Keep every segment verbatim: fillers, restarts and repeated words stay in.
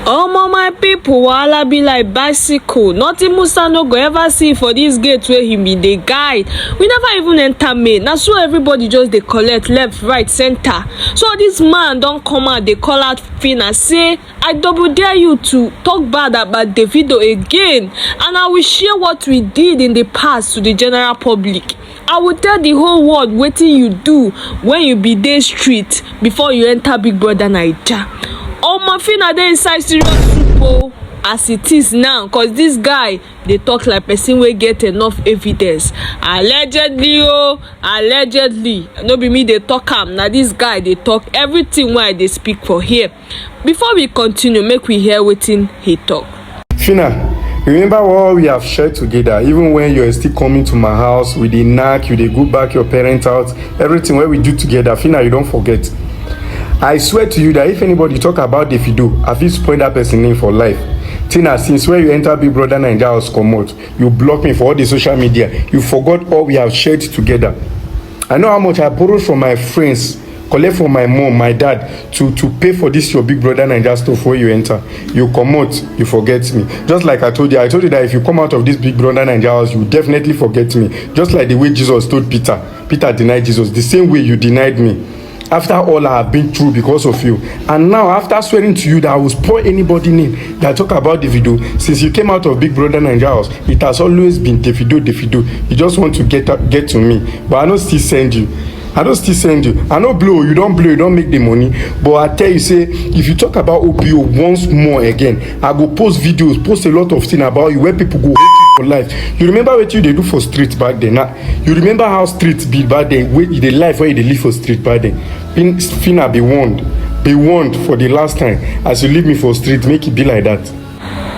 Omo, my people, wahala be like bicycle. Nothing Musa no go ever see for this gate where he be dey guide. We never even enter main. Na so everybody just dey collect left, right, center. So this man don come out dey call out Fina say, "I double dare you to talk bad about Davido again, and I will share what we did in the past to the general public. I will tell the whole world wetin you do when you be dey street before you enter Big Brother Naija." Omo, Fina dey inside serious soup o, as it is now, cause this guy dey talk like person wey get enough evidence. Allegedly o, allegedly. No be me dey talk am, na this guy dey talk everything wey I dey speak for here. Before we continue, make we hear wetin he talk. Fina, remember all we have shared together, even when you are still coming to my house, we dey knack, you dey go back your parents' house, everything wey we do together, Fina, you don forget. I swear to you that if anybody talk about Davido, I fit point that person name for life. Tina, since when you enter Big Brother Naija house comot, you block me for all the social media, you forgot all we have shared together. I know how much I borrowed from my friends, collect from my mom, my dad, to to pay for this your Big Brother Naija stuff wey you enter. You comot, you forget me. Just like I told you, I told you that if you come out of this Big Brother Naija house, you definitely forget me. Just like the way Jesus told Peter, Peter denied Jesus. The same way you denied me. After all I have been through because of you, and now, after swearing to you that I will spoil anybody name that talk about Davido, since you came out of Big Brother Naija house, it has always been Davido, Davido. You just want to get get to me, but I no still send you. I don still send you. I no blow, you don blow, you don make the money. But I tell you say, if you talk about O P O once more again, I go post videos, post a lot of things about you where people go hate you for life. You remember what you dey do for street back then? Na, you remember how street be back then? Wey you dey life, wey you dey live for street back then? Fin- Fina, be warned, be warned for the last time. As you leave me for street, make it be like that.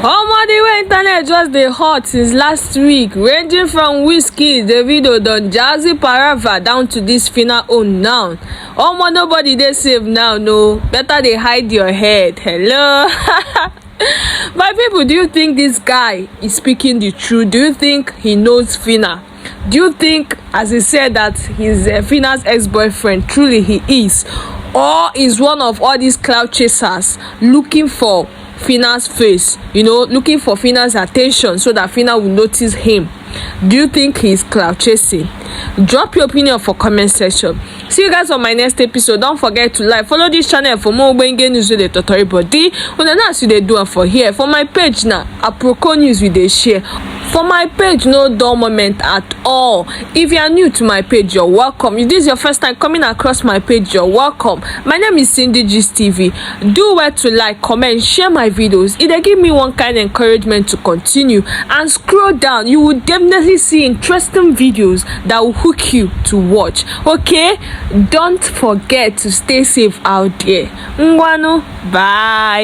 Omo, the way internet just dey hot since last week, ranging from Wizkid, Davido, Don Jazzy, Parava, down to this Fina own now. Omo, nobody dey safe now, no. Better dey hide your head. Hello. My people, do you think this guy is speaking the truth? Do you think he knows Fina? Do you think, as he said, that he's uh, Fina's ex-boyfriend, truly he is? Or is one of all these clout chasers looking for Fina's face, you know, looking for Fina's attention so that Fina will notice him? Do you think he's clout chasing? Drop your opinion for comment section. See you guys on my next episode. Don't forget to like, follow this channel for more ogbonge news wey dey totori body. Una know as you dey do am for here. For my page na Aproko news we dey share. For my page, no dull moment at all. If you are new to my page, you're welcome. If this is your first time coming across my page, you're welcome. My name is Cindy Gist T V. Do well to like, comment, share my videos. It dey give me one kind encouragement to continue. And scroll down, you will definitely see interesting videos that will hook you to watch. Okay? Don't forget to stay safe out there. Ngwanu, bye.